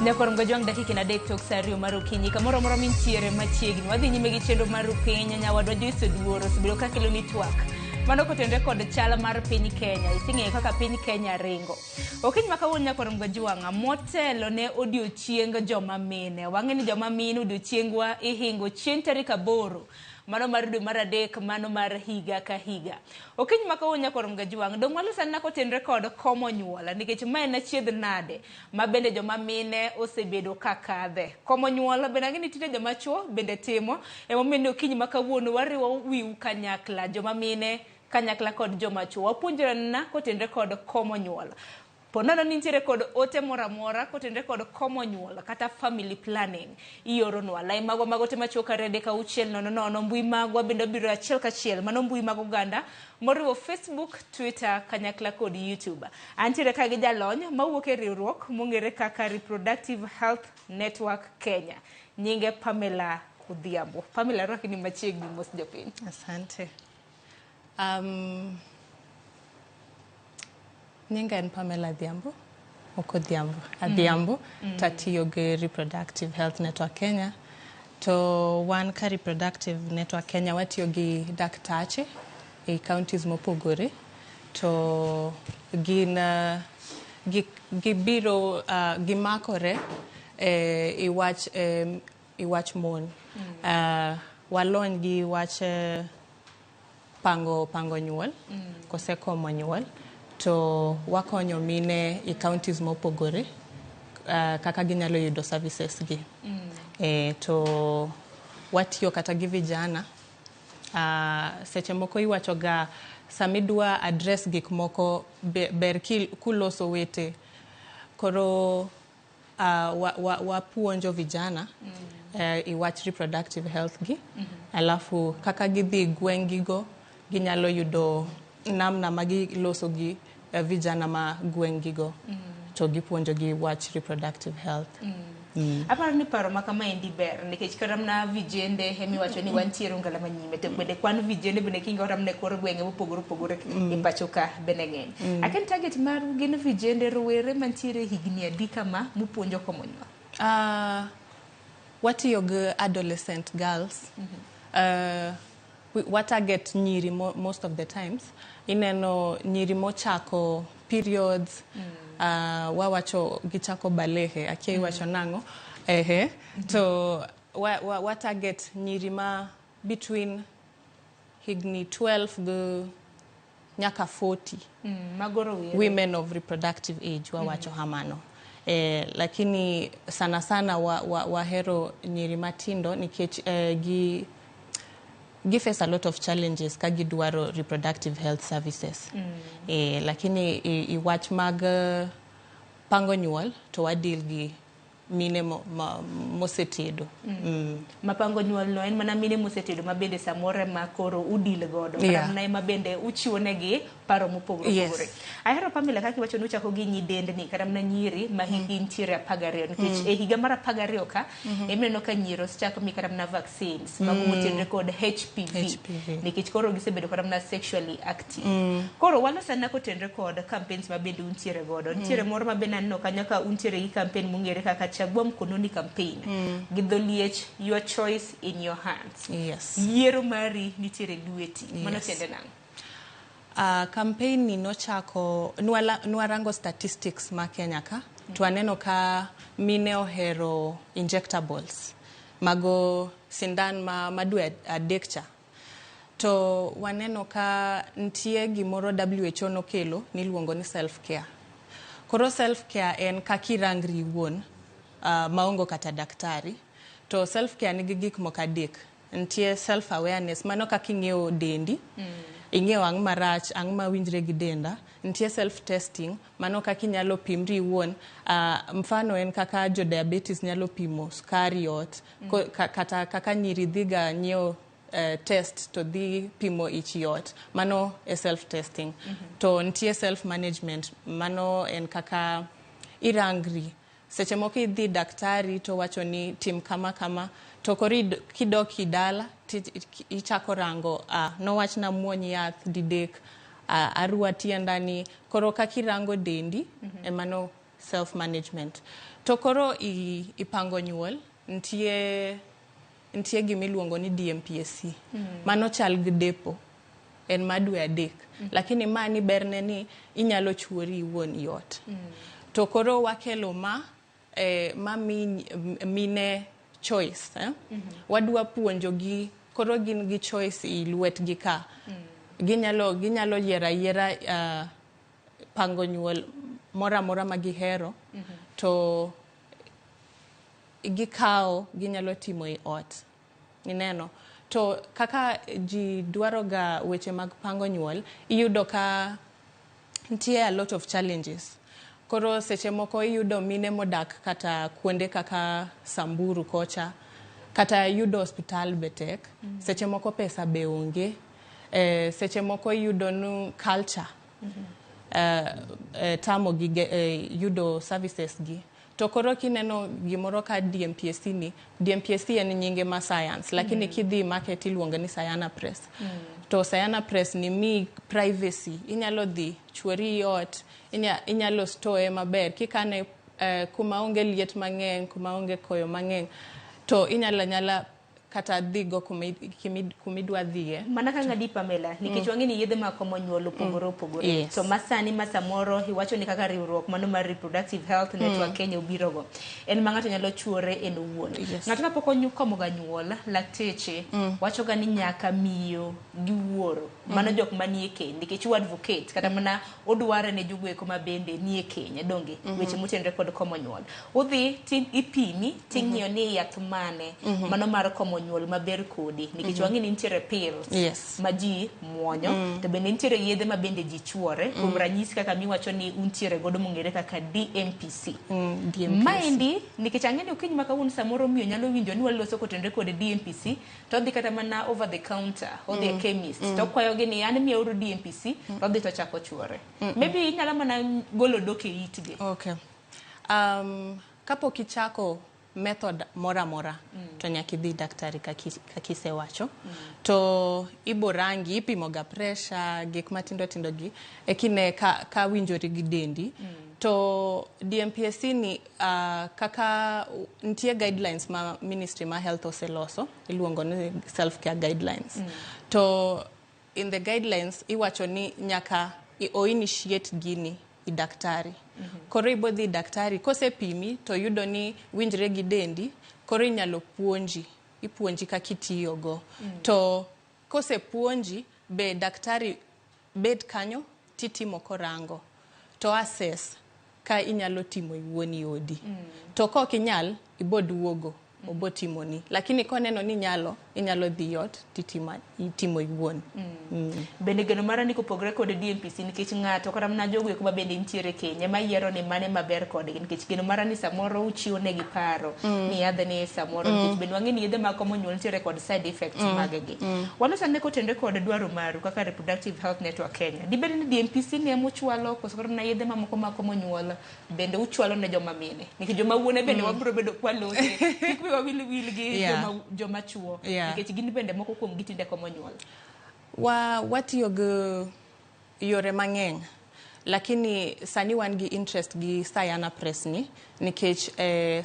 Nyakwar Mgajwang' dakika 3 tok sa 2 mar okinyi kamoro amora mintiere machiegni wadhi nyime gi chenro mar piny nyawadwa Joyce Oduor osebedo ka kelo ni twak mano kotenore kod chal mar piny Kenya iseng'eyo kaka piny Kenya ringo okinyi ma kawuono nyakwar Mgajwang' motelo ne odiochieng joma mine wang'e ni joma mine odiochiengwa ihingo chieng' tarik 8 mano mar dwe mar 3 mano mar higa ka higa okinyi ma kawuono nyakwar Mgajwang' dong' walosana kotenore kod komo nyuol nikech ma en achiedh nade ma bende joma mine osebedo ka kadhe. Komo nyuol bende ang'e ni tinde joma chuo bende timo, emomiyo ni okinyi ma kawuono wariwo wiu kanyakla, joma mine kanyakla kod joma chuo. Wapuonjre kotenre kod komo nyuol. Po nono ni nitiere kod ote moro amora kotenre kod komo nyuol kata family planning, ioronwa. Lai magwa mag ote machuok 2 3 6 0 0, mbui magwa bende obiro achiel kachiel, mano mbui mag oganda moriwo Facebook, Twitter kanyakla kod YouTube. Antiere ka gi jalony mawuok e riwruok mong'ere kaka Reproductive Health Network Kenya. Nyinge Pamela Odhiambo. Pamela, arwaki ni machiegni mos jopiny. Asante. Nyinga en Pamela Adhiambo, ok Odhiambo, Adhiambo, tatiyo gi Reproductive Health Network Kenya. To wan ka Reproductive Network Kenya watiyo gi daktache e counties mopogore to gin gibiro gimakore e wach mon. Walony gi wach pango nyuol kose komo nyuol to wakonyo mine e counties mopogore kaka ginyalo yudo services gi. To watiyo kata gi vijana. Seche moko iwacho ga samidwa address gik moko ber kuloso wete. Koro wapuonjo vijana i wach reproductive health gi. Alafu kaka gidhi gweng' gigo ginyalo yudo namna ma giloso gi vijana ma gweng' gigo to gipuonjo gi wach reproductive health. Aparo ni paro ma kamaendi ber nikech kata mana vijende emiwacho ni wantiere ongala manyime to bende kwan vijende bende kingo kata mana e kor gwenge mopogore opogore e pacho ka bende ng'eny. Akia ni target maru gin vijende rowere mantiere higni adi kama mupuonjo komo nyuol? Watiyo gi adolescent girls. Wa target nyiri most of the times. Ineno nyiri mochako periods, wawacho gichako balehe, akia iwacho nang'o. Ehe. To wa target nyiri ma between higni 12 gi nyaka 40. Mago rowere. Women of reproductive age wawacho hamano. Lakini sana sana wahero nyiri matindo nikech gi face a lot of challenges ka gidwaro reproductive health services. Lakini i wach mag pango nyuol to wadeal gi mine mosetedo. Mapango nyuol no en mana mine mosetedo ma bende samoro ema koro udil godo. Kata mana ema bende uchiwo negi paro mopogore opogore. Ahero Pamela kaka iwacho ni uchako gi nyidendni kata mana nyiri ma hikgi nitiere 12 nikech e higa mar 12 ka emineno ka nyiri osechak mi kata mana vaccines mago motenore kod HPV. HPV. Nikech koro gisebedo kata mana sexually active. Koro walos ana kotenore kod campaigns ma bende untiere godo. Nitiere moro ma bende aneno kanyo ka untiere gi campaign mong'ere kaka Chagua Mkononi campaign. Gi dho liech, your choice in your hands. Yiero mari nitiere lweti. Mano tiende nang'o? Campaign ni nochako nwarango statistics ma Kenya ka to aneno ka mine ohero injectables mago sindan ma dwe 3 cha. To waneno ka nitie gimoro WHO nokelo niluongo ni self care. Koro self care en kaka irangri iwuon maongo kata daktari. To self care nigi gik moko 3. Nitie self awareness, mano kaka ing'eyo dendi, ing'eyo ang' marach, ang' mawinjre gi denda. Nitie self testing, mano kaka inyalo pimri iwuon. Mfano en kaka jo diabetes nyalo pimo sukari ot, kata kaka nyiri dhiga nyiewo test to dhi pimo ich yot. Mano e self testing. To nitie self management, mano en kaka irangri. Seche moko idhi daktari to wacho ni tim kama kama, to koro kidok idala ichako rango, nowachna muony yath didek, arwa tienda ni, koro kaka irango dendi, emano Self management. To koro ipango nyuol, nitie gimiluongo ni DMPSC. Mano chal gi depo. En ma dwe 3. Lakini mani berne ni inyalo chuori iwuon i ot. To koro wakelo ma ma mine choice. Wadwa puonjogi, koro gin gi choice i lwetgi ka. Ginyalo yiero ayiera pango nyuol moro amora ma gihero. To gikawo, ginyalo timo e ot. Ineno? To kaka ji dwaro ga weche mag pango nyuol, iyudo ka nitie a lot of challenges. Koro seche moko iyudo mine modak kata kuonde kaka Samburu kocha, kata yudo osiptal be tek. Seche moko pesa be onge. Seche moko iyudo ni culture tamo gi yudo services gi. To koro kineno gimoro ka DMPSC ni, DMPSC en nyinge ma science, lakini kidhi market iluongo ni Sayana Press. To Sayana Press ni mi privacy, inyalo dhi chuori i ot, inyalo store maber, kikane kuma onge liet mang'eny, kuma onge koyo mang'eny, to inyalo anyala kata dhigo kumidwa dhiye. Mana ka ng'adi Pamela, nikech wang'e ni yedhe mag komo nyuol opogore opogore. To masani ma samoro iwacho ni kaka riwruok mano mar Reproductive Health Network Kenya obirogo, en ma ng'ato nyalo chuore en owuon. Ng'ato kapok okomo ga nyuol, lakteche wacho ga ni nyaka miyo gi wuoro. Mano jok manie keny, nikech u advocate kata mana odware ne jogo eko ma bende nie keny, donge weche motenore kod komo nyuol. Udhi ti ipimi ting'iyo ni yath mane mano mar komo nyuol maber kodi, nikech wang'e ni nitiere pills ma ji muonyo, to bende nitiere yedhe ma bende ji chuore, kuom ranyisi kaka miwacho ni untiere godo mong'ere kaka DMPC. DMPC. Maendi nikech ang'e ni okinyi ma kawuono samoro miyo nyalo winjo ni waloso kotenore kod DMPC, to odhi kata mana over the counter, odhi e chemist, to okwayogi ni an miyauru DMPC, to odhi to ochako chuore. Maybe inyalo mana golo dok e itgi. Okay. Kapok ichako method moro amora, to nyaka idhi daktari kakisewacho. To ibo rangi, ipimo ga pressure, gik matindo tindo gi, ekine ka winjori gi dendi. To DMPSC ni kaka nitie guidelines ma Ministry ma Health oseloso, iluongo ni self care guidelines. To in the guidelines iwacho ni nyaka o initiate gini i daktari. Koro ibo dhi daktari, kosepimi to yudo ni winjre gi dendi, koro inyalo puonji, ipuonji kaka itiyogo. To kosepuonji, be daktari bet kanyo titimo korango. To assess ka inyalo timo iwuon i odi. To kok inyal, ibo duogo, obo timoni. Lakini koneno ni inyalo, inyalo dhi ot titimo itimo iwuon. Bende geno mara ni kopogore kod DMPC, nikech ng'ato kata mana jogo eko ma bende nitiere keny ema yiero ni mane maber kodgi, nikech geno mara ni samoro uchiwo negi paro ni yadh ni samoro, nikech bende wang'e ni yedhe mag komo nyuol nitiere kod side effects mag gi. Walos ane kotenore kod dwaro maru kaka Reproductive Health Network Kenya. Dibed ni DMPC ni ema uchwalo koso kata mana yedhe mamoko mag komo nyuol bende uchwalo ne joma mine, nikech joma wuone bende wabiro bedo kwalose, kik wiwa wil wil gi joma chuo, nikech gin bende moko kuom gi tinde komo nyuol. Watiyo gi yore mang'eny, lakini sani wan gi interest gi Sayana Press ni nikech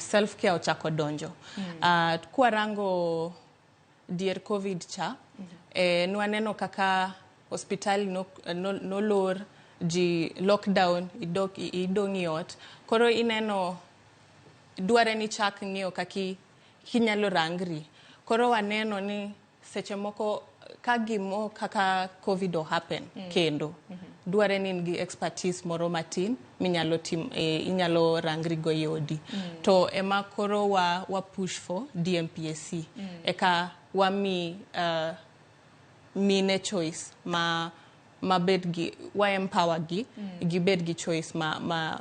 self care ochako donjo. Kwarango dier COVID cha, nwaneno kaka hospital nolor, ji lockdown, idong' i ot. Koro ineno dware ni chak ng'iyo kaki kinyalo rangri. Koro waneno ni seche moko ka gimo kaka COVID o happen kendo, dware ni in gi expertise moro matin minyalo tim, inyalo rangri go e odi. To ema koro wa push for DMPSC. Eka wami mine choice ma bed gi, wa empower gi, gibed gi choice ma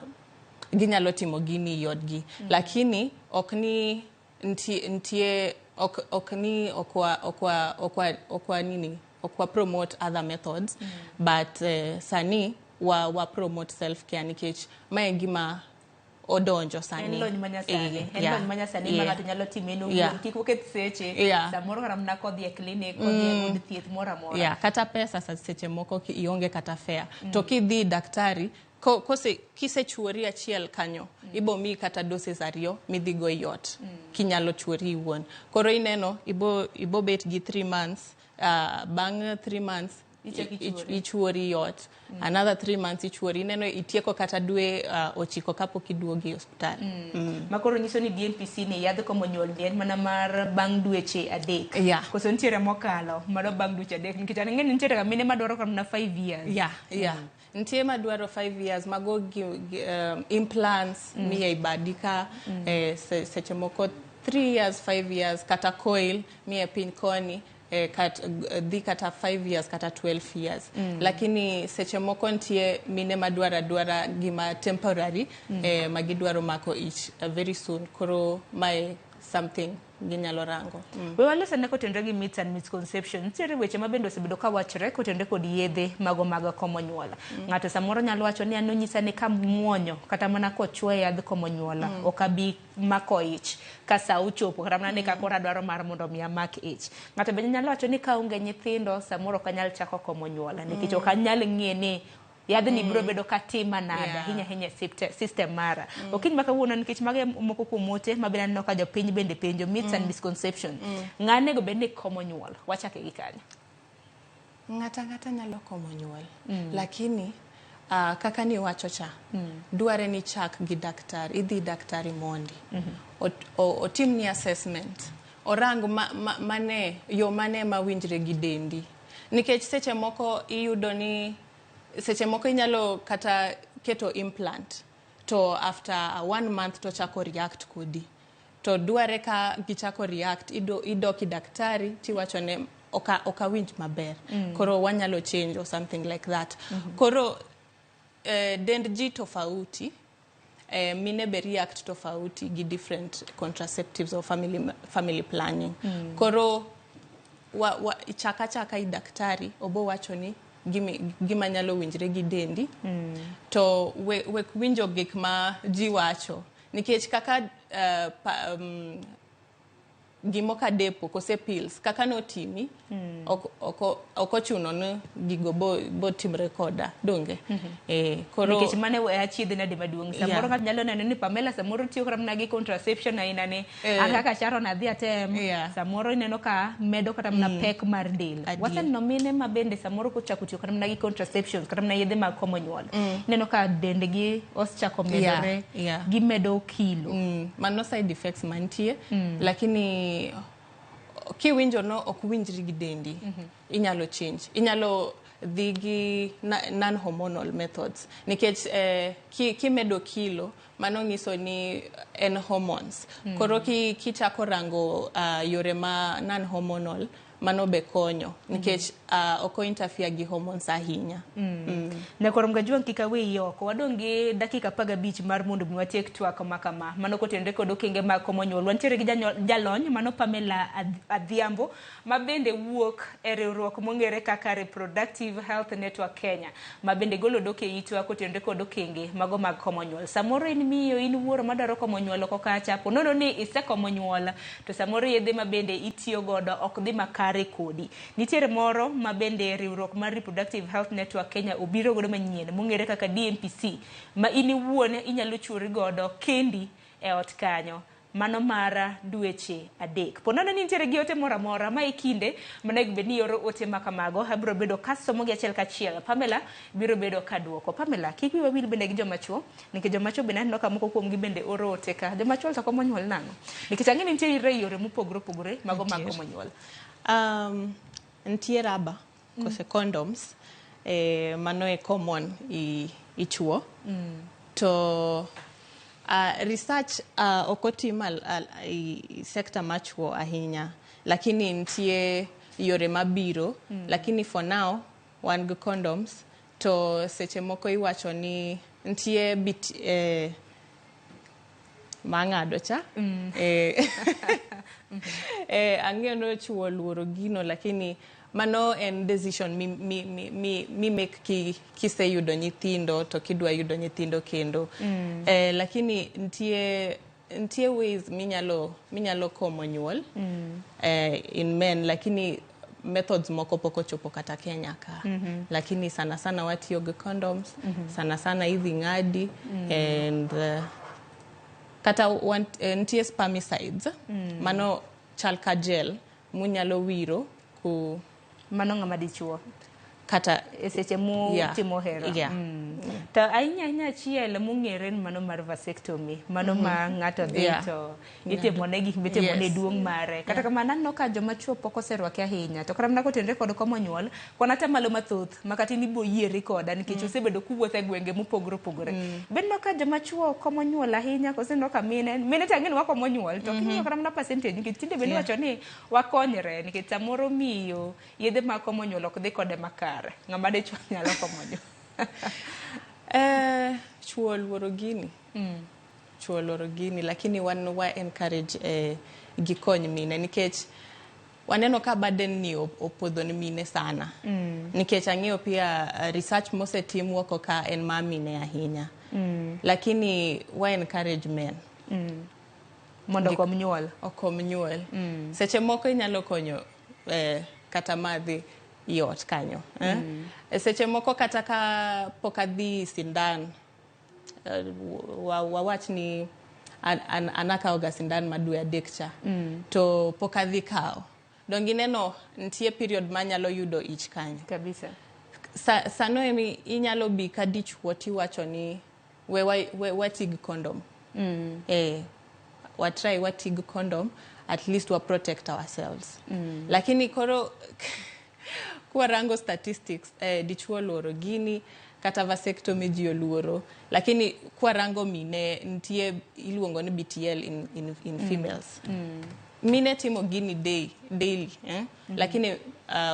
ginyalo timo gini i odgi. Lakini ok ni nitie ok ni okwa nini, ok wa promote other methods, but sani wa promote self care nikech mae gima odonjo sani. En lony manyasani, en lony manyasani ma ng'ato nyalo time en owuon, kik oket seche, samoro kata mana kodhi e clinic, kodhi e od thieth moro amora. Yeah, kata pesa seche moko ionge kata fare. To kidhi daktari Kose kisechuori achiel kanyo, ibo miyi kata doses ariyo midhigo i ot kinyalo chuori iwuon. Koro ineno ibo bet gi 3 months, bang' 3 months Ichako ichuori. Ichuori i ot, another 3 months ichuori. Ineno itieko kata dwe 9 kapok iduogi e osiptal. Makoro nyiso ni DMPC ni yadh komo nyuol ni en mana mar bang' dweche 3. Koso nitiere mokalo mano bang' dweche 3, nikech an ang'e ni nitiere ga mine madwaro kata mana 5 years. Yeah. Nitie madwaro 5 years mago gi implants miye i badi ka, seche moko 3 years, 5 years, kata coil miye piny koni, dhi kata 5 years kata 12 years. Lakini seche moko nitie mine madwaro adwara gima temporary, ma gidwaro mako ich very soon. Koro mae something ginyalo rango. We walos ane kotenore gi myths and misconceptions. Nitiere weche ma bende osebedo ka wachore kotenore kod yedhe mago mag komo nyuol. Ng'ato samoro nyalo wacho ni an onyisa ni kamuonyo kata mana kochuoye yadh komo nyuol, ok abi mako ich ka sa ochopo, kata mana ni ka koro adwaro mar mondo mi amak ich. Ng'ato bende nyalo wacho ni kaonge nyithindo samoro ok anyal chako komo nyuol nikech ok anyal ng'e ni yadhni biro bedo ka tima nade, ahinya ahinya e system mara. Okinyi ma kawuono, nikech mago e moko kuom ote ma bende aneno ka jopiny bende penjo myths and misconception. Ng'a onego bed ni komo nyuol? Wachake gi kanyo. Ng'ata ng'ata nyalo komo nyuol, lakini kaka niwacho cha, dware ni chak gi daktari, idhi daktari mondi otimni assessment, orang mane yo mane mawinjre gi dendi, nikech seche moko iyudo ni seche moko inyalo kata keto implant to after one month to chako react kodi. To dware ka gichako react, idok i daktari tiwacho ne ok awinj maber, koro wanyalo change or something like that. Koro dend ji tofauti, mine be react tofauti gi different contraceptives or family planning. Koro chaka chaka i daktari obo wacho ni gima nyalo winjre gi dendi, to wek winjo gik ma ji wacho, nikech kaka gimo ka depo kose pills kaka notimi, ok ochuno ni gigo bo timre koda donge. Koro Nikech mano e achiedh nade maduong'. Samoro ng'ato nyalo neno ni Pamela samoro tiyo kata mana gi contraception aina ni an kaka Sharon adhi atem, samoro ineno ka medo kata mana pek mar del. Waseneno mine ma bende samoro kochako tiyo kata mana gi contraceptions, kata mana yedhe mag komo nyuol, ineno ka dendgi osechako medore, gimedo kilo. Mano side effects mantie, lakini kiwinjo no ok winjri gi dendi, inyalo change, inyalo dhi gi non hormonal methods, nikech kimedo kilo mano nyiso ni en hormones. Koro kichako rango yore ma non hormonal, mano be konyo nikech ok o interfere gi hormones ahinya. Nyakwar Mgajuang', kik aweyi oko. Wadong' gi dakika 15 mar mondo mi watiek twak ma kama. Mano kotenore kod okenge mag komo nyuol. Wantiere gi jalony mano Pamela Adhiambo ma bende wuok e riwruok mong'ere kaka Reproductive Health Network Kenya, ma bende golo dok e itwa kotenore kod okenge mago mag komo nyuol. Samoro in miyo, in wuoro madwaro komo nyuol oko kacha, po nono ni isekomo nyuol to samoro yedhe ma bende itiyo godo ok dhi makare kodi. Nitiere moro ma bende riwruok mar Reproductive Health Network Kenya obiro godo manyien mong'ere kaka DMPC, ma in iwuon inyalo chuori godo kendi e ot kanyo. Mano mara dweche 3. Po nono ni nitiere gi ote moro amora ma e kinde monego bed ni ioro ote ma kamago, abiro bedo kasomo gi achiel kachiel. Pamela biro bedo ka duoko. Pamela, kik wiwa wil bende gi joma chuo, nikech joma chuo bende aneno ka moko kuom gi bende oro ote ka. Joma chuo to komo nyuol nang'o? Nikech ang'e ni nitiere yore mopogore opogore mago mag Nitiere. komo nyuol. Nitie rubber kose condoms, mano e common i chuo. To research ok otim i sector mar chuo ahinya, lakini nitie yore mabiro. Lakini for now wan gi condoms, to seche moko iwacho ni nitie bit mang'ado cha, ang'eyo ni chuo luoro gino, lakini mano en decision mi make kiseyudo nyithindo to kidwa yudo nyithindo kendo. Lakini nitie ways minyalo komo nyuol in men, lakini methods moko pok ochopo kata Kenya ka. Lakini sana sana watiyo gi condoms, sana sana idhi ng'adi and kata nitie spermicides. Mano chal ka gel munyalo wiro ku Mano ng'ama dichuo kata e seche mutimo hera. To ahinya ahinya achiel mong'ere en mano mar vasectomy, mano ma ng'ato dhi to itimone gik mitimone duong' mare. Kata kamano aneno ka joma chuo pok oserwake ahinya. To kata mana kotenore kod komo nyuol, kwan atamalo mathoth ma kata in ibo yieri koda nikech osebedo kuwuotho e gwenge mopogore opogore. Be ineno ka joma chuo komo nyuol ahinya koso ineno ka mine, mine to ang'e ni wakomo nyuol to king'iyo kata mana percentage nikech tinde bende iwacho ni wakonyre nikech samoro miyo yedhe mag komo nyuol ok dhi kode makare. Ng'ama dichuo nyalo komo nyuol. Chuo oluoro gini. Chuo oluoro gini, lakini wan wa encourage gikony mine nikech waneno ka burden ni opodho ne mine sana. Nikech ang'eyo pia research mosetim oko ka en mar mine ahinya. Lakini wa encourage men. Mondo okom nyuol. Okom nyuol. Seche moko inyalo konyo kata madhi i ot kanyo. Eh? Seche moko kata ka pok adhi sindan, wawach ni an akawo ga sindan ma dwe 3 cha. To pok adhi kawo. Donge ineno nitie period manyalo yudo ich kanyo. Kabisa. Sano emi inyalo bi ka dichuo tiwacho ni we watig condom. Wa try watig condom, at least wa protect ourselves. Lakini koro kwarango statistics, dichuo oluoro gini, kata vasectomy ji oluoro. Lakini kwarango mine, nitie iluongo ni BTL in females. Mine timo gini daily, eh? Lakini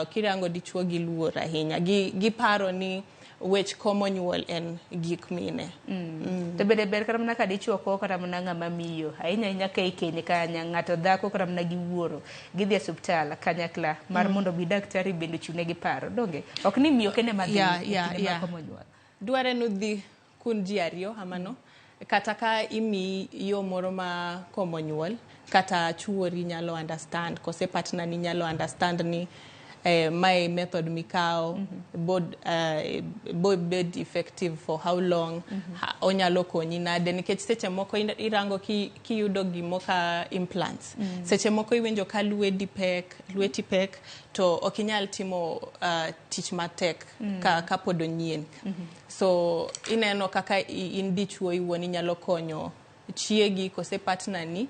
kirango dichuo giluor ahinya. Giparo ni wech komo nyuol en gik mine. To bende ber kata mana ka dichuo kowo kata mana ng'ama miyo ahinya ahinya ka ikeny kanya ng'ato dhako kata mana gi wuoro gidhi e osiptal kanyakla mar mondo bi daktari bende ochunegi paro donge ok ni miyo kende madhi e kinde mar komo nyuol. Dware ni udhi kun ji ariyo amano kata ka imiyi yo moro ma komo nyuol kata chuori nyalo understand kose partner ni nyalo understand ni mae method mikawo bo bed effective for how long, onyalo konyi nade nikech seche moko irango kiyudo gimo ka implants, seche moko iwinjo ka lweti pek, lweti pek to ok inyal timo tich matek ka pod onyien. So ineno kaka in dichuo iwuon inyalo konyo chiegi kose partner ni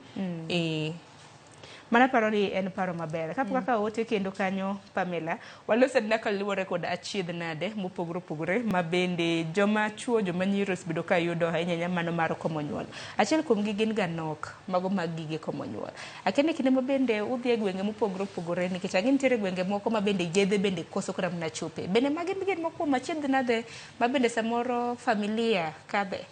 Mano aparo ni en paro maber. Kapok akawo ote kendo kanyo Pamela, walose na kaluwore kod achiedh nade mopogore opogore ma bende joma chuo joma nyiri osebedo ka yudo ahinya ahinya mano mar komo nyuol. Achiel kuom gi gin ga nok mago mag gige komo nyuol. Akia ni kinde ma bende udhi e gwenge mopogore opogore nikech ang'e nitiere gwenge moko ma bende yedhe bende koso kata mana chope. Bende magi gin moko kuom achiedh nade ma bende samoro familia kadhe?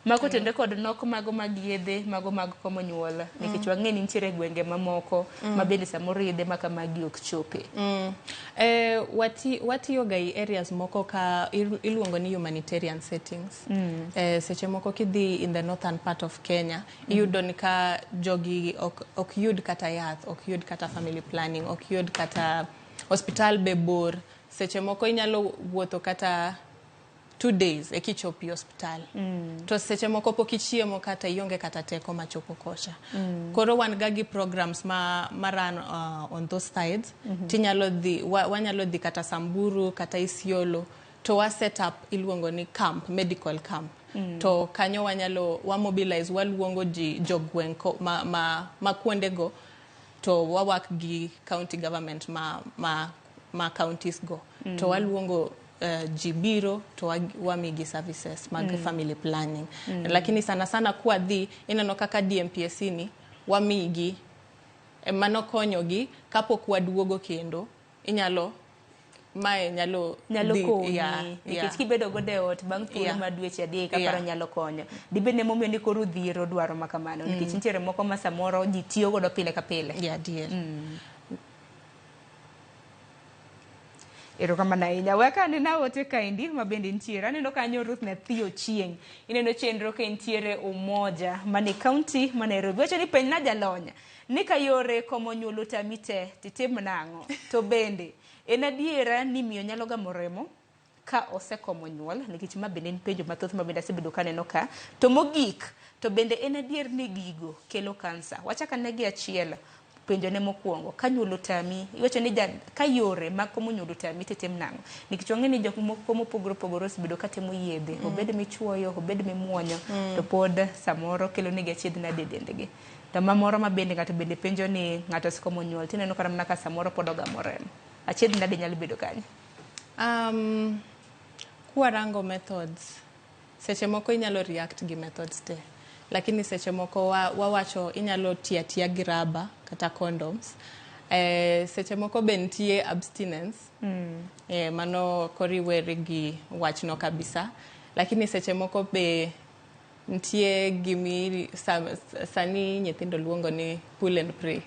Mago tenore kod nok mago mag yedhe mago mag komo nyuol nikech wang'e ni nitiere gwenge mamoko ma bende samoro yedhe ma kamagi ok chope. Watiyo ga i areas moko ka iluongo ni humanitarian settings. Seche moko kidhi in the northern part of Kenya, iyudo ni ka jogi ok yud kata yath, ok yud kata family planning, ok yud kata hospital be bor. Seche moko inyalo wuotho kata 2 days eka ichopi e osiptal. To seche moko pok ichiemo kata ionge kata teko machopo kocha. Koro wan ga gi programs ma run on those sides. Tinyalo dhi, wanyalo dhi kata Samburu, kata Isiolo, to wa set up iluongo ni camp, medical camp. To kanyo wanyalo, wa mobilize, waluongo ji jogweng' ma kuondego to wawak gi county government ma counties go. To waluongo ji biro to wamigi services mag family planning. Lakini sana sana kwadhi ineno kaka DMPSC ni wamigi mano konyogi kapok waduogo kendo inyalo mae nyalo nyalo konyi nikech kibedo godo e ot bang' thuolo mar dweche 3 aparo nyalo konyo. Dibed ni emomiyo ni koro dhier odwaro ma kamano nikech nitiere moko ma samoro ji tiyo godo pile ka pile. Yeah, adier. Erokamano ahinya. Weka anena ote kaendi ma bende nitiere. Aneno kanyo Ruth Nyathi Ochieng'. Ineno chenro ka entiere Umoja mane kaunti ma Nairobi. Wacho ni penjna jalony ni ka yore komo nyuol otami te titim nang'o? To bende en adiera ni miyo nyalo gamo remo ka osekomo nyuol? Nikech ma bende en penjo mathoth ma bende asebedo kaneno ka. To mogik, to bende en adier ni gigo kelo kansa? Wachak ane gi achiel penjo ne mokwongo, ka nyuol otami, iwacho ni ka yore mag komo nyuol otami titim nang'o? Nikech wang'e ni jok moko mopogore opogore osebedo katemo yedhe, obed michuoyo, obed mimuonyo, to pod samoro kelo negi achiedh nade e dendgi. To mamoro ma bende ng'ato bende penjo ni ng'ato osekomo nyuol tineno kata mana ka samoro pod ogamo remo. Achiedh nade nyalo bedo kanyo? Kwarango methods, seche moko inyalo react gi methods te, lakini seche moko wawacho inyalo tiyo atiya gi raba kata condoms. Seche moko be nitie abstinence. Mano koro iweri gi wachno kabisa, lakini seche moko be nitie gimi sani nyithindo luongo ni pull and pray.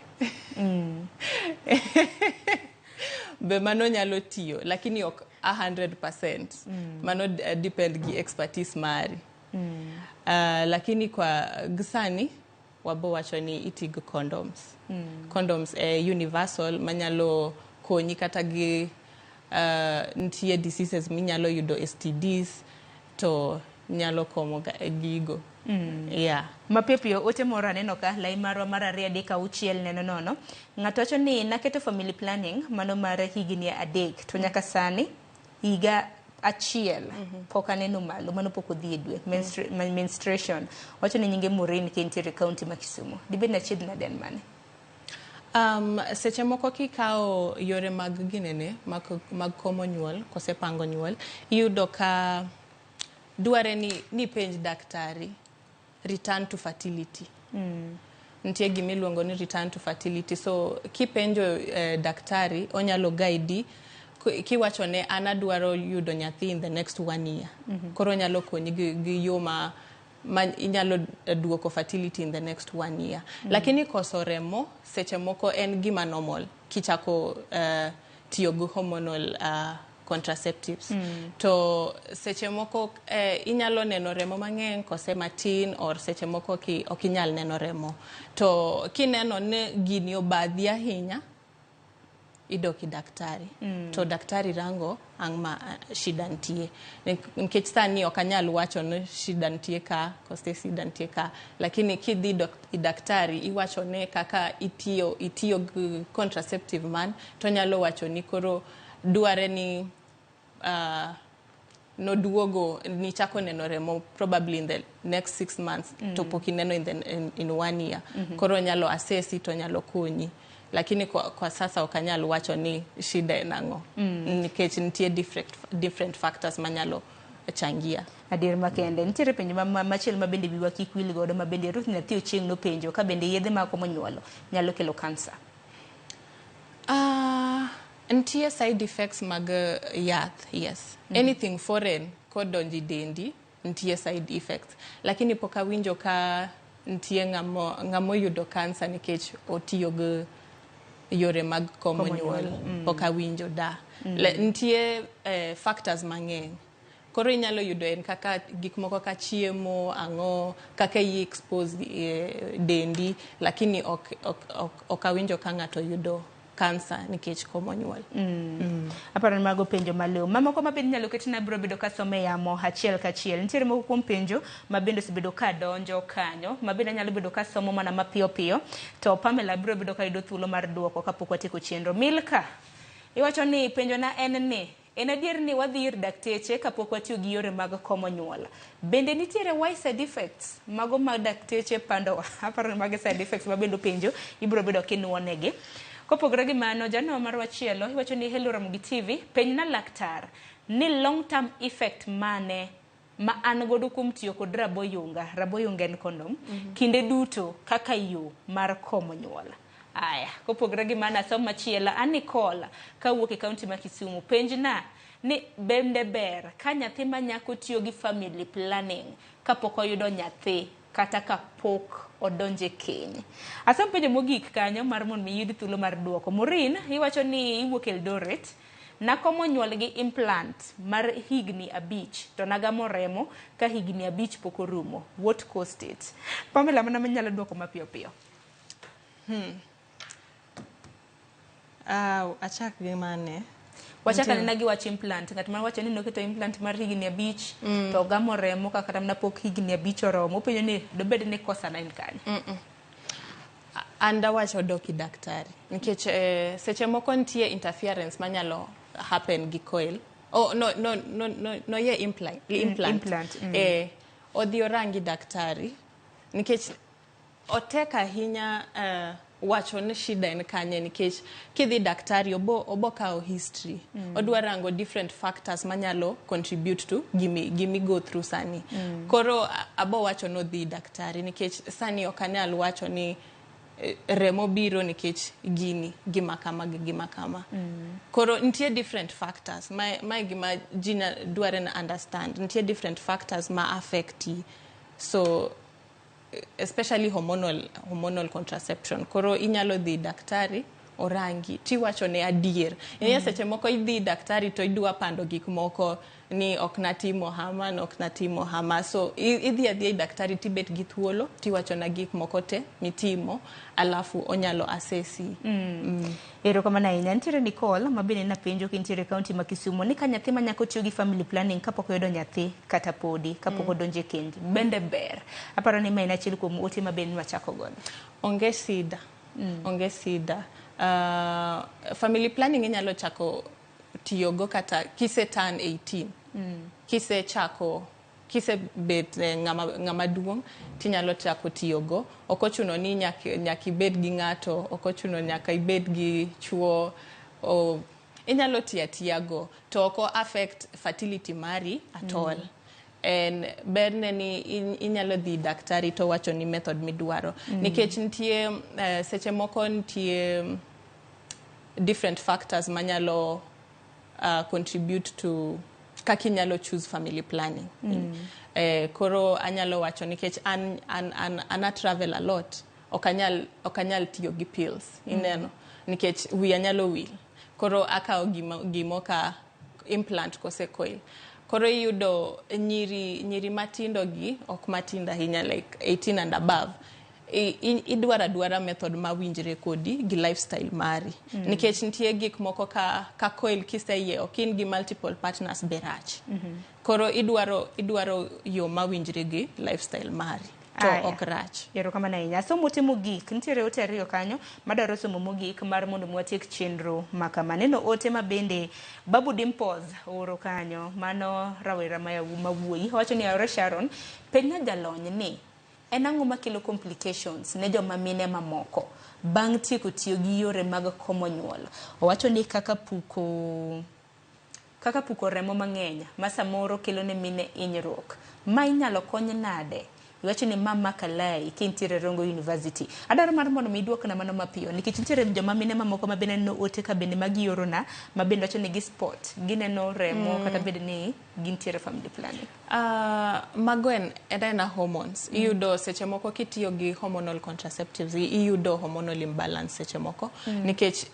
Be mano nyalo tiyo, lakini ok 100%. Mano depend gi expertise mari. Lakini kwa sani wabo wacho ni iti gi condoms. Condoms e universal manyalo konyi kata gi nitie diseases minyalo yudo, STDs, to nyalo komo gigo. Yeah. Mapiyo piyo ote moro aneno ka lai marwa mar 236 00. Ng'ato wacho ni naketo family planning mano mar higni 3 to nyaka sani higa achiel pok aneno malo, mano pok odhi e dwe, menstruation. Wacho ni nyinge Maureen ka entiere e kaunti ma Kisumu. Dibed ni achiedh nade en mane? Seche moko kikawo yore mag ginene mag komo nyuol kose pango nyuol, iyudo ka dware ni nipenj daktari return to fertility. Nitie gimiluongo ni return to fertility, so kipenjo daktari onyalo guide kiwacho ne an adwaro yudo nyathi in the next one year. Koro onyalo konyi gi yo ma inyalo duoko fertility in the next one year. Lakini koso remo seche moko en gima normal kichako tiyo gi hormonal contraceptives. To seche moko inyalo neno remo mang'eny kose matin, or seche moko ok inyal neno remo. To kineno ni gini obadhi ahinya, idok i daktari. To daktari rango ang' ma shida nitie. Nikech sani ok anyal wacho ni shida nitie ka kose shida nitie ka. Lakini kidhi i daktari iwacho ne kaka itiyo gi contraceptive man, to onyalo wacho ni koro dware ni noduogo nichako neno remo probably in the next 6 months to pok ineno in one year. Koro onyalo assess to onyalo konyi. Lakini kwa sasa ok anyal wacho ni shida en ang'o. Nikech nitie different factors manyalo changia. Adier makende. Nitiere penjo machielo ma bende wiwa kik wil godo ma bende Ruth Nyathi Ochieng' nopenjo ka bende yedhe mag komo nyuol nyalo kelo kansa. Nitie side effects mag yath, yes. Anything foreign kodonjo e dendi, nitie side effects. Lakini pok awinjo ka nitie ng'amo yudo kansa nikech otiyo gi yore mag komo komo nyuol. Nyuol. Pok awinjo da. Nitie factors mang'eny. Koro inyalo yudo en kaka gik moko ka chiemo, ang'o, kaka i expose dendi, lakini ok awinjo ka ng'ato yudo kansa nikech komo nyuol. Aparo ni mago penjo malong'o. Mamoko ma bende inyalo ketna biro bedo ka somo e yamo achiel kachiel. Nitiere moko kuom penjo ma bende osebedo ka donjo kanyo, ma bende anyalo bedo ka somo mana mapiyo piyo, to Pamela biro bedo ka yudo thuolo mar duoko kapok watieko chenro. Milka, iwacho ni penjona en ni, en adier ni wadhi ir dakteche kapok watiyo gi yore mag komo nyuol. Bende nitiere why side effects mago ma dakteche pandowa? Aparo ni mago side effects ma bende openjo, ibiro bedo kinuonegi. Kopogore gi mano, jano mar machielo iwacho ni hello Ramogi TV, penjna laktar ni long term effect mane ma an godo kuom tiyo kod raboyunga, raboyunga en condom, kinde duto kaka yo mar komo nyuol. Aya, kopogore gi mano asom machielo, an Nicole kawuok e kaunti ma Kisumu, penjna ni bende ber ka nyathi ma nyako tiyo gi family planning kapok oyudo nyathi kata kapok odonje keny. Asom penjo mogik kanyo mar mondo mi iyud thuolo mar duoko. Maureen, iwacho ni iwuok Eldoret. Nakomo nyuol gi implant mar higni 5 to nagamo remo ka higni 5 pok orumo. What caused it? Pamela, mana manyalo duoko mapiyo piyo. Achak gi mane? Wachak anena gi wach implant. Ng'at ma wacho ni noketo implant mar higni 5 to ogamo remo ka kata mana pok higni 5 oromo. Openjo ni dobed ni kosa na en kanye? An dawacho dok i daktari nikech seche moko nitie interference manyalo happen gi coil. Oh, no, no, no, no, no ye implant. Implant. Implant. Odhi orangi daktari nikech otek ahinya wacho ni shida en kanye, nikech kidhi daktari obo kawo history. Odwa rango different factors manyalo contribute to gimi go through sani. Koro abo wacho nodhi daktari nikech sani ok anyal wacho ni remo biro nikech gini gima kama gi gima kama. Koro nitie different factors ma gima ji dware na understand. Nitie different factors ma affect yi. So especially hormonal contraception. Koro inyalo dhi daktari orangi tiwacho ne adier. Seche moko idhi daktari to idwa pando gik moko ni ok natimo hama, ok natimo hama. So idhi adhiya daktari tibet gi thuolo tiwacho na gik moko te mitimo, alafu onyalo assessi. Erokamano ahinya. Nitiere Nicole ma bende napenjo kintiere kaunti ma Kisumu ni ka nyathi ma nyako tiyo gi family planning kapok oyudo nyathi kata podi kapok odonjo e kend bende ber. Aparo ni ma en achiel kuom ote ma bende nwachako godo. Onge sida. Onge sida. Family planning inyalo chako tiyogo kata kise turn 18. Kise chako, kise bet ng'ama duong' tinyalo chako tiyogo. Ok ochuno ni nyaka ibed gi ng'ato, ok ochuno nyaka ibed gi chuo. Inyalo tiyo atiyago to ok affect fertility mari at all. En berne ni inyalo dhi daktari to wacho ni method midwaro. Nikech nitie seche moko nitie different factors manyalo contribute to kaka inyalo choose family planning. Koro anyalo wacho nikech an a travel a lot, ok anyal tiyo gi pills, ineno, nikech wiya nyalo wil. Koro akawo gimo ka implant kose coil. Koro iyudo nyiri matindo gi, ok matindo ahinya, like 18 and above. Idwaro adwara method mawinjre kodi gi lifestyle mari. Nikech nitie gik moko ka coil kiseyie, ok in gi multiple partners be rach. Koro idwaro yo mawinjre gi lifestyle mari. To ok rach. Erokamano ahinya. Somo ote mogik, nitiere ote 2 kanyo madwaro somo mogik mar mondo mi watiek chenro ma kama. Neno ote ma bende Babu Dimples ooro kanyo, mano rawera ma wuoyi. Owacho ni Aore Sharon, penj jalony ni en ang'o makelo complications ne joma mine mamoko bang' tieko tiyo gi yore mag komo nyuol. Owacho ni kaka puko remo mang'eny ma samoro kelo ne mine hinyruok. Ma inyalo kony nade? Iwacho ni Mama Kalai kintiere Rongo University. Adwaro mar mondo mi iduokna mano mapiyo nikech nitiere joma mine mamoko ma bende neno ote ka bende magiorona ma bende wacho ni gi spot gineno remo kata bed ni gintiere family planning. Mago en ena hormones. Iyudo seche moko kitiyo gi hormonal contraceptives, iyudo hormonal imbalance seche moko nikech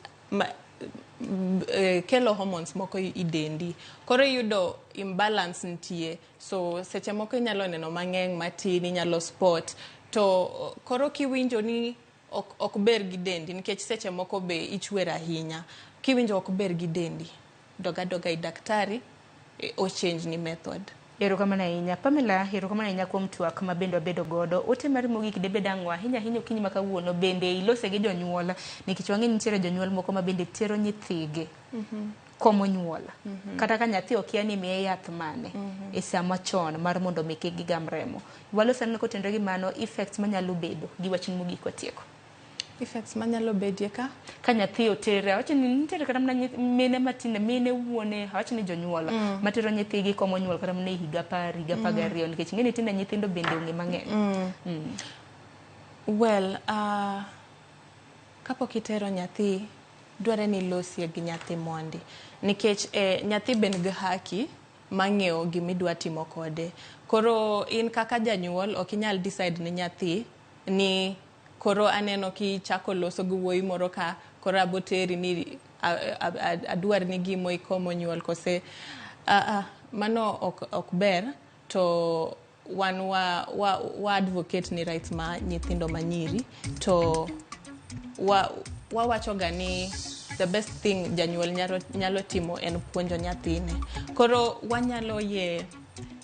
kelo hormones moko i dendi. Koro iyudo imbalance nitie. So seche moko inyalo neno mang'eny matin, inyalo spot. To koro kiwinjo ni ok ber gi dendi nikech seche moko be ichwer ahinya. Kiwinjo ok ber gi dendi, doga doga i daktari o change ni method. Erokamano ahinya. Pamela, erokamano ahinya kuom twak ma bende wabedo godo. Ote mari mogik debed ang'o ahinya ahinya okinyi ma kawuono bende ilose gi jonyuol nikech wang'e ni nitiere jonyuol moko ma bende tero nyithigi komo nyuol. Kata ka nyathi okia ni miye yath mane e sama chon mar mondo mi kik gigam remo. Walose anena kotenore gi mano effects manyalo bedo gi wach mogik watieko. Effects manyalo bedie ka? Ka nyathi otere, awacho ni nitiere kata mana mine matindo, mine wuone, awacho ni jonyuol matero nyithigi komo nyuol kata mana e higa 10, higa 12, nikech ing'e ni tinde nyithindo bende ong'e mang'eny. Well, kapok itero nyathi, dware ni ilosie gi nyathi mondi. Nikech nyathi be nigi haki mang'eyo gimidwa timo kode. Koro in kaka janyuol ok inyal decide ne nyathi ni koro aneno kichako loso gi wuoyi moro ka koro aboteri ni Adwar ni gimo ikomo nyuol kose mano ok ber. To wan wa advocate ni rights ma nyithindo manyiri, to wawacho ga ni the best thing janyuol nyalo timo en puonjo nyathine. Koro wanyalo yie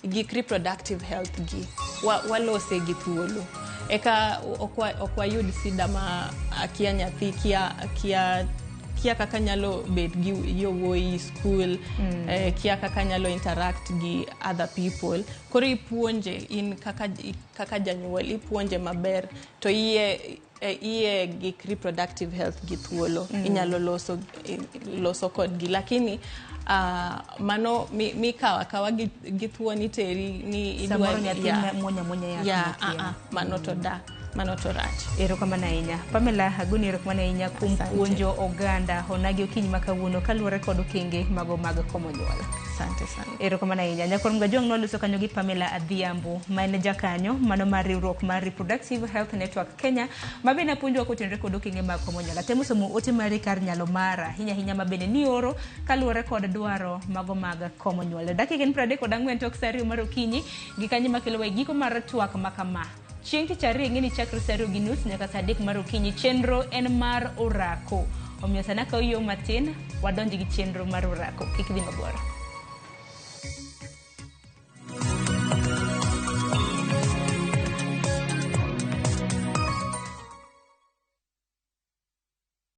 gik reproductive health gi walose gi thuolo, eka ok wayud sida ma akia nyathi kia kaka nyalo bet gi yowuoyi school, kia kaka nyalo interact gi other people. Koro ipuonje in kaka janyuol, ipuonje maber, to iye gik reproductive health gi thuolo, inyalo loso kodgi. Lakini mano mikawo akawa gi thuon iteri ni samoro nyathi muonyo amuonya yath. Yeah, mano to da mano to rach. Erokamano ahinya, Pamela Agoni, erokamano ahinya kuom puonjo oganda onagi okinyi ma kawuono kaluwore kod okenge mago mag komo nyuol. Asante sana. Erokamano ahinya, nyakwar Mgajwang'. Noloso kanyo gi Pamela Adhiambo, ma en jakanyo mano mar riwruok mar Reproductive Health Network Kenya, ma bende apuonjowa kotenore kod okenge mag komo nyuol. Atemo somo ote mari kar nyalo mara ahinya ahinya, ma bende nioro kaluwore kod dwaro mago mag komo nyuol. Dakika en 34 tok sa 2 mar okinyi. Gi kanyo makelowa e giko mar twak ma kama. Chieng' tich ariyo, ing'e ni chakre sa 2:30 nyaka sa 3 mar okinyi, chenro en mar orako. Omiyo sana kaw yo matin wadonj gi chenro mar orako. Kik idhi mabor.